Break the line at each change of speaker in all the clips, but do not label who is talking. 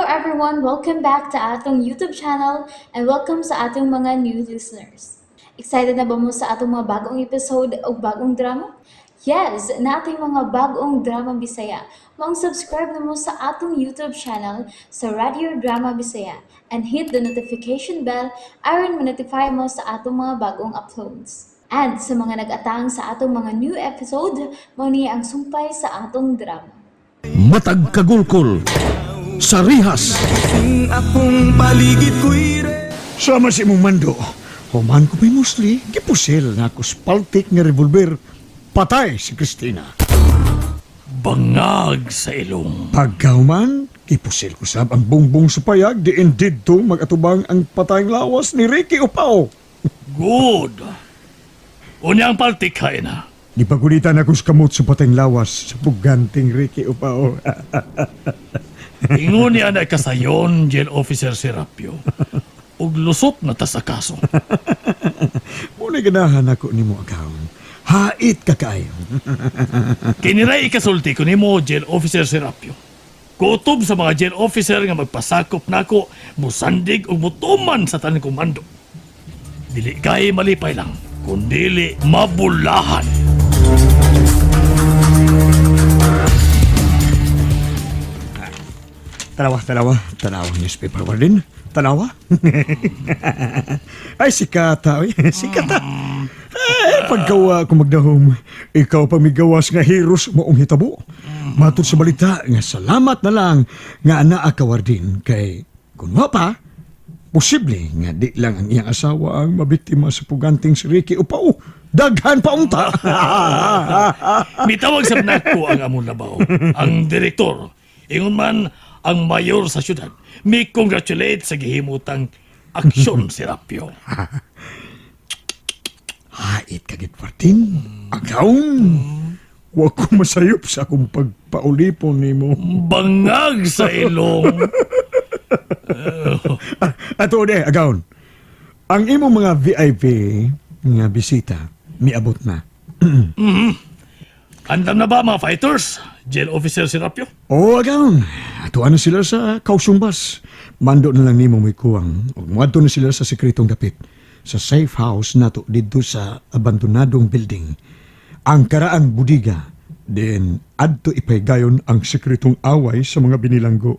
Everyone! Welcome back to atong YouTube channel and welcome sa atong mga new listeners. Excited na ba mo sa atong mga bagong episode o bagong drama? Yes, naa tay mga bagong drama Bisaya. Maong subscribe na mo sa atong YouTube channel sa Radio Drama Bisaya and hit the notification bell aron ma-notify mo sa atong mga bagong uploads. And sa mga nag-atang sa atong mga new episode, mao ni ang sumpay sa atong drama.
Matag kagulkol sa rihas.
Akong paligid ko'y
Sama sa imong mando. Human ko may musli, gipusil na ako spaltik nga revolver. Patay si Christina.
Bangag sa ilong.
Pagkahuman, gipusil ko sab ang bungbong sa payag, diin didto magatubang ang patayng lawas ni Ricky Upao.
Good. Unya ang paltik hain na.
Gipagulitan ako sa kamot sa patayng lawas sa puganting Ricky Upao.
Ingon niya na kasayon jail officer Serapio. Ug lusot na ta sa kaso.
Muna ganahan ako nimo, agawon. Hait ka kaayo.
Kiniray ikasulti ko nimo, jail officer Serapio. Kutob sa mga jail officer nga magpasakop nako, musandig ug mutuman sa tanan komando. Dili kay malipay lang, kundili mabulahan.
Tanawa, tanawa, tanawa newspaper, Warden. Tanawa. Ay, sikata, oy. Sikata. Ay, pagkawa ko magdahom, ikaw pa migawas nga heroes maong hitabo. Matod sa balita nga salamat na lang nga anaa ka, Warden, kay kung wa pa, posible nga di lang ang iyang asawa ang mabiktima sa puganting si Ricky Upao. Daghan pa unta.
Mitawag sa nako ang among labaw, ang direktor. Ingon man ang mayor sa syudad. Mi congratulate sa gihimutang aksyon si Rapio.
Hait ka gid, Warden. Agaw. Wa ko masayop sa akong pagpaulipon nimo.
Bangag sa ilong.
Ato de, agawon. Ang imong mga VIP nga bisita miabot na.
Andam na ba mga fighters? Jail officer si Rapio?
O agawon, ato na sila sa kausyong bus. Mando na lang nimo may kuwang ug moadto na sila sa sekretong dapit sa safe house nato didto sa abandonadong building. Ang karaang budiga din adto ipahigayon ang sekretong away sa mga binilanggo.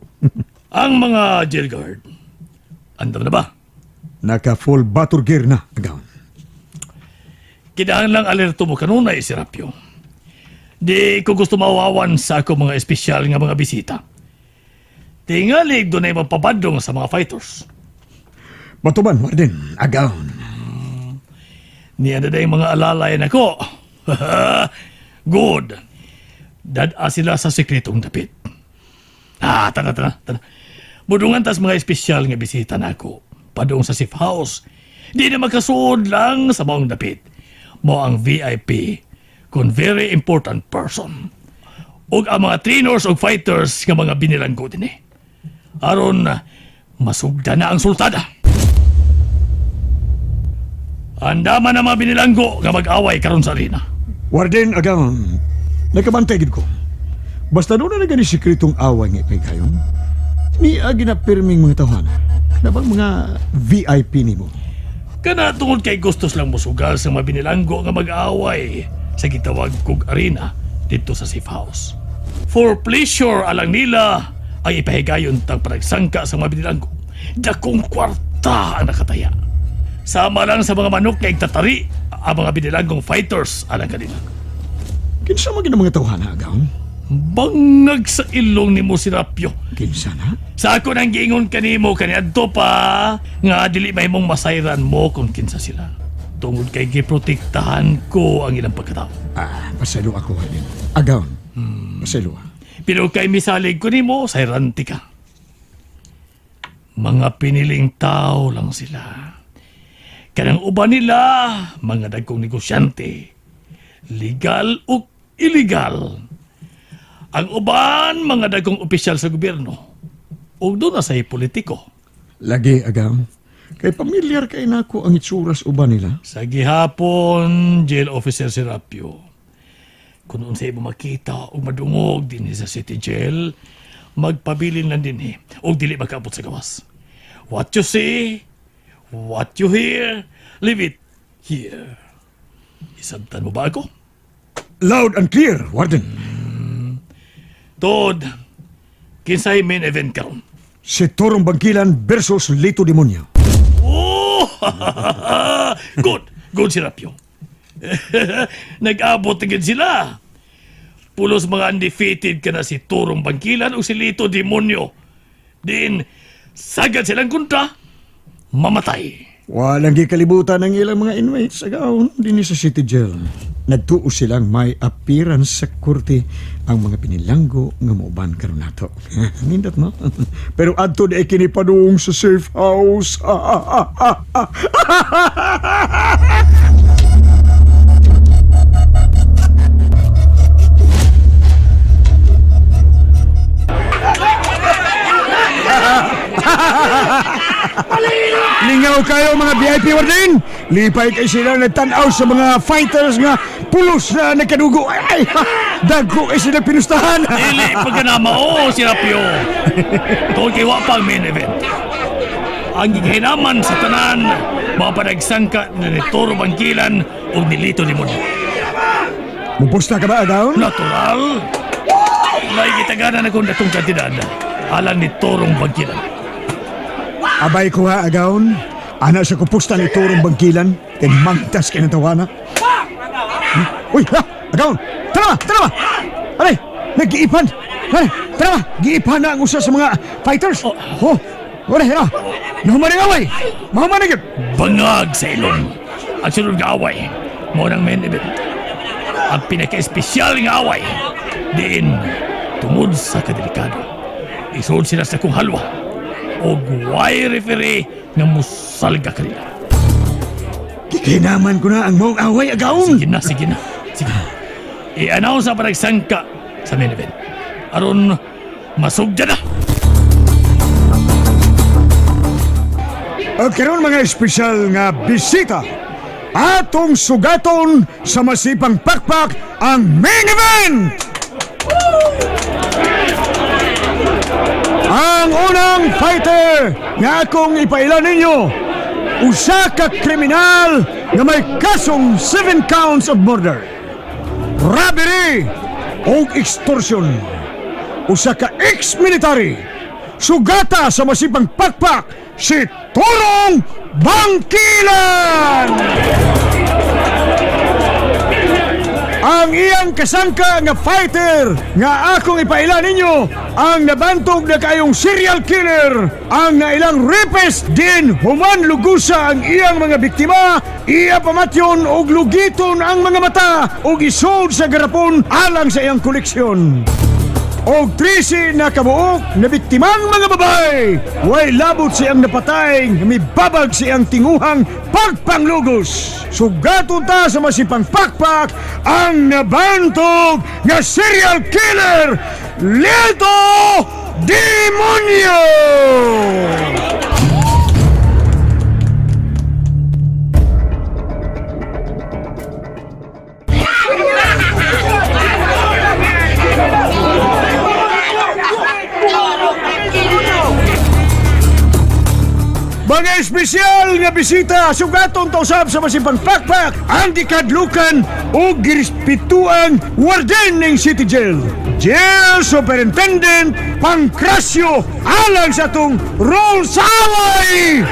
Ang mga jail guard. Andam na ba?
Naka full battle gear na, agawon.
Kinahanglang alerto mo kanunay si Rapio. Di ko gusto mawawan sa ako mga espesyal nga mga bisita. Tingalig doon ay mapabadlong sa mga fighters.
Batuban, Warden, agawon.
Niya na yung mga alalay nako. Good. Dada sila sa sekretong dapit. Ah, tara, tara, tara. Budungan tas mga espesyal nga bisita nako. Padung sa safe house. Di na makasuod lang sa maong dapit. Mo ang VIP kun very important person. Ug ang mga trainers ug fighters nga mga binilanggo din eh. Aron masugda na ang sultada. Andaman ang mga binilanggo nga mag-away karon sa arena.
Warden, agawon. Nakabantay gid ko. Basta doon na gani sekretong away nga ipahigayon. Ni ginapirming mga tawhana. Kana bang mga VIP nimo?
Kana tungod kay gustos lang mosugal sa mga binilanggo nga mag-away sa gitawag kog arena dito sa safe house. For pleasure alang nila ay ipahigayon tang panagsangka sa mga binilanggo. Dakong kwarta ang nakataya. Sama lang sa mga manok nga igtatari ang mga binilanggong fighters alang kanila.
Kinsa man gid ang mga tawhana, agawon?
Bangag sa ilong nimo si Rapio.
Kinsa na?
Sa ako nang giingon kanimo kaniadto pa nga dili mahimong masayran mo kung kinsa sila. Tungod kay giprotektahan ko ang ilang pagkatao.
Ah, pasaylo ako, Warden. Agawon. Pasaylo.
Pero kay misalig ko nimo, sayranti ka. Mga piniling tao lang sila. Kanang uban nila, mga dagkong negosyante. Legal o illegal. Ang uban, mga dagkong opisyal sa gobyerno. Ug doon na sa'y politiko.
Lagi, agawon. Kay pamilyar kay nako ang itsuras uban nila.
Sa gihapon, jail officer si Rapio. Kung unsay mo makita o madungog din sa city jail, Magpabilin lang din eh, og dili makaabot sa gawas. What you see, what you hear, leave it here. Isabtan mo ba ako?
Loud and clear, Warden.
Tod, kinsay main event karon?
Si Torong Bangkilan versus Lito Demonyo.
Oh! Good. Good si Rapio. Nag-abot na gid sila. Pulos mga undefeated ka na si Turong Bangkilan o si Lito Demonyo. Din, sagad silang kontra, mamatay.
Walang gikalibutan ng ilang mga inmates sa gaon din sa City Jail. Nagtuo silang may appearance sa korte ang mga pinilanggo nga mauban karon nato. Nindot no? Pero adto di kini padung sa safe house. Lingaw kayo mga VIP warden! Lipay kay sila nagtanaw sa mga fighters nga pulos na nagkadugo. Ay, ay, ha! Dagko kay sila pinustahan.
Dili pa ka na mao si Rapio. Tungkol kay wa pa ang main event. Ang gihinaman sa tanan, mga panagsangka na ni Toro Bangkilan o ni Lito Demonyo.
Mupusta ka ba, Agaon?
Natural. May gitaganan akong datong kantidad. Alang ni Torong Bangkilan.
Abay ko ha, Agaon. Ana sa kupusta ni Turong Bangkilan, kay mangtas kay natawana. Uy, ha! Agaon! Tara! Tara! Aray! Nag-iipan! Aray! Tara! Giipan na ang usa sa mga fighters! Oh! Wala, hira! Nahuman ang away! Mahuman ang
Bangag sa ilong. Ang sunod nga away. Mo ng main event. Ang pinaka-espesyal nga away. Diin, tungod sa kadelikado. Isuod sila sa kong halwa. O way referee nga musalga kanila.
Kikinaman ko na ang maong away, Agaon!
Sige na, sige na. Sige. I-announce ang panagsangka sa main event. Aron, masugda na!
At karon mga espesyal nga bisita, atong sugaton sa masipang pakpak ang main event! Ang unang fighter nga akong ipailan ninyo, usa ka kriminal nga may kasong 7 counts of murder, robbery o extortion. Usa ka ex-military, sugata sa masipang pakpak si Torong Bangkilan! Ang iyang kasangka nga fighter nga akong ipaila ninyo ang nabantog na kayong serial killer, ang nailang rapist din human lugusa ang iyang mga biktima, iya pamatyon og lugiton ang mga mata og isod sa garapon alang sa iyang koleksyon. Og 13 na kabuok na biktimang mga babae, way labot siyang napatay, nga mibabag siyang tinguhang pagpanglugos. Sugaton ta sa masipang pakpak ang nabantog nga serial killer, Lito Demonyo! Mga espesyal nga bisita, sugaton tausab sa masipang pakpak, ang gikadlukan o girespetuang warden ng City Jail. Jail Superintendent Pancracio alang sa atong roll sa away!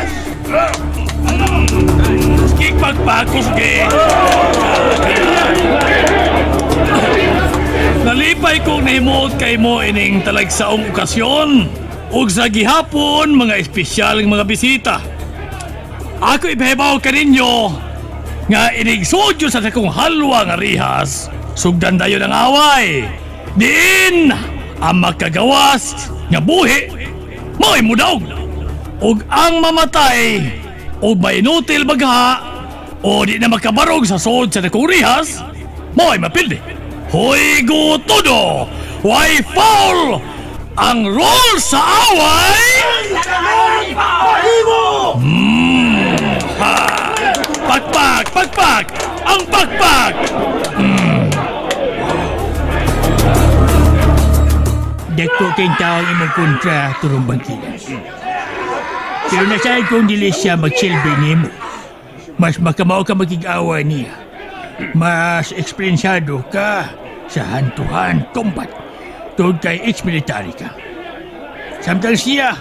Kikpagpakusge! Nalipay kong nahimuot kay mo ining talagsaong okasyon ug sa gihapon mga espesyal nga mga bisita. Ako ipahibaw kaninyo nga inig sudyo sa sakong halwa nga rihas, sugdan dayon ang away. Diin ang makagawas nga buhi mo'y mudaog. Ug ang mamatay ug mainutil bagha o di na makabarog sa sod sa dakong rihas, mo'y mapildi. Hoy gutudo! Way foul! Ang rule sa away! Ha! Pakpak! Pakpak! Ang pakpak! Dako kay tao ang imong kontra Turong Bangkilan. Pero nasayad kung dili siya magsilbi nimo. Mas makamao ka magig-away niya. Mas eksperyensyado ka sa hand-to-hand combat tungod kay ex-military ka. Samtang siya,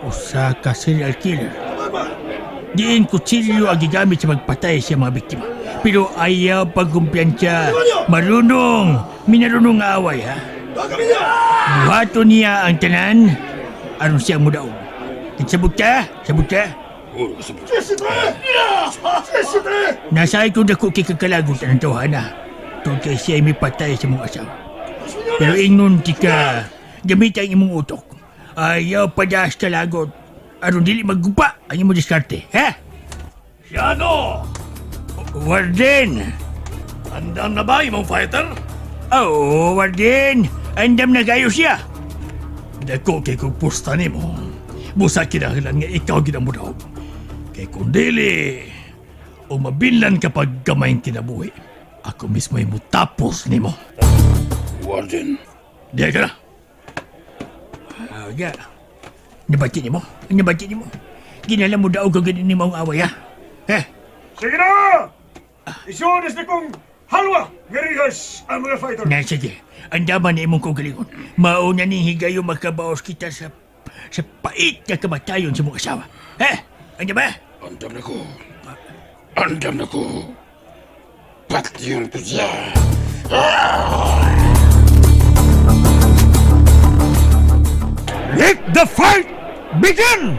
usa ka serial killer. Diin kutsilyo ang gigamit sa magpatay sa mga biktima. Pero ayaw pagkumpiyansa. Marunong, minarunong nga away ha. Buhaton niya ang tanan aron siya mudaog. Sabot ka? Sabot ka? Nasay ko dako kay kagkalagot ang tawhana. Tungkol kay siya may patay sa mong asawa. Pero ingnon ti ka, gamit ang imong utok. Ayaw padas kalagot. Aron dili maggupa ang imong diskarte, ha?
Yano!
Warden!
Andam na ba imong fighter?
Oo, Warden! Andam na kayo siya!
Dako kay kong pusta nimo. Busa kinahanglan nga ikaw gid ang mudaog. Kay kung dili, o mabilan kapag gamay ang kinabuhi, ako mismo ay mutapos nimo.
Warden.
Diya ka na.
Ah, ya. Nabati nimo? Nabati nimo? Ginala mo daw kag ni mo ang away, ha? Eh,
Sige na! Isuonis na kong halwa nga rihas ang mga fighter.
na sige. Ang dama na imong kaugalingon. Mauna ning higayo makabaos kita sa sa pait nga kamatayon sa mong asawa. Eh, ang dama?
Andam na ko. Andam na ko. Patyon ko siya.
Let the fight begin!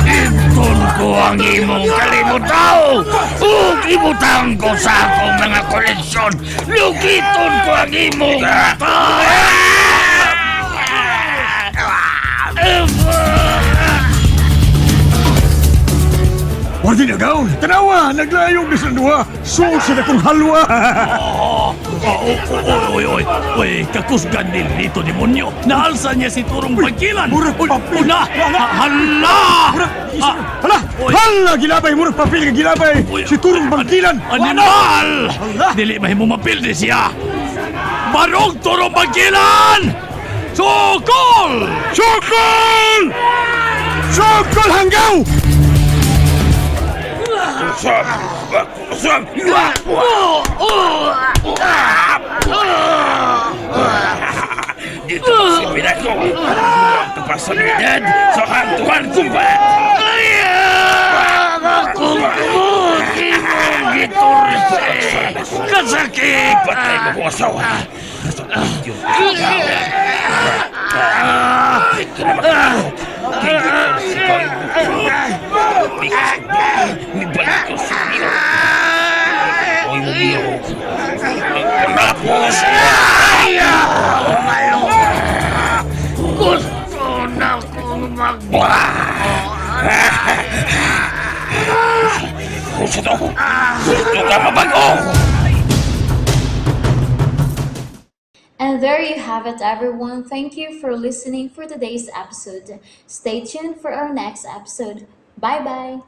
Itun ko ang imong kalimutaw! Ug ibutang ko sa akong mga koleksyon! Lugiton ko ang imong
Warden agaw, tanawa, naglayog ni sa duha. Suot sa dakong halwa.
Oh, oh, oh, oy, oy, oy, kakusgan ni Lito demonyo. Naalsa niya si Turong Bangkilan.
Murag
Uy,
papel.
Una, hala!
Murag, hala,
Uy.
hala, gilabay, murag papel nga gilabay.
Uy,
Si Turong Bangkilan.
Animal!
Hala.
Dili mahimo mapildi siya. Barog Turong Bangkilan! Sukol!
Sokol! Sokol hanggaw!
Dito si Pinako. Kapasanidad sa hantuhan kumba.
Akong kumot imong giturse! Kasakit!
Patay mo kong asawa. Tapos!
Gusto na kong mag...
Gusto Gusto ka mabago!
And there you have it, everyone. Thank you for listening for today's episode. Stay tuned for our next episode. Bye bye.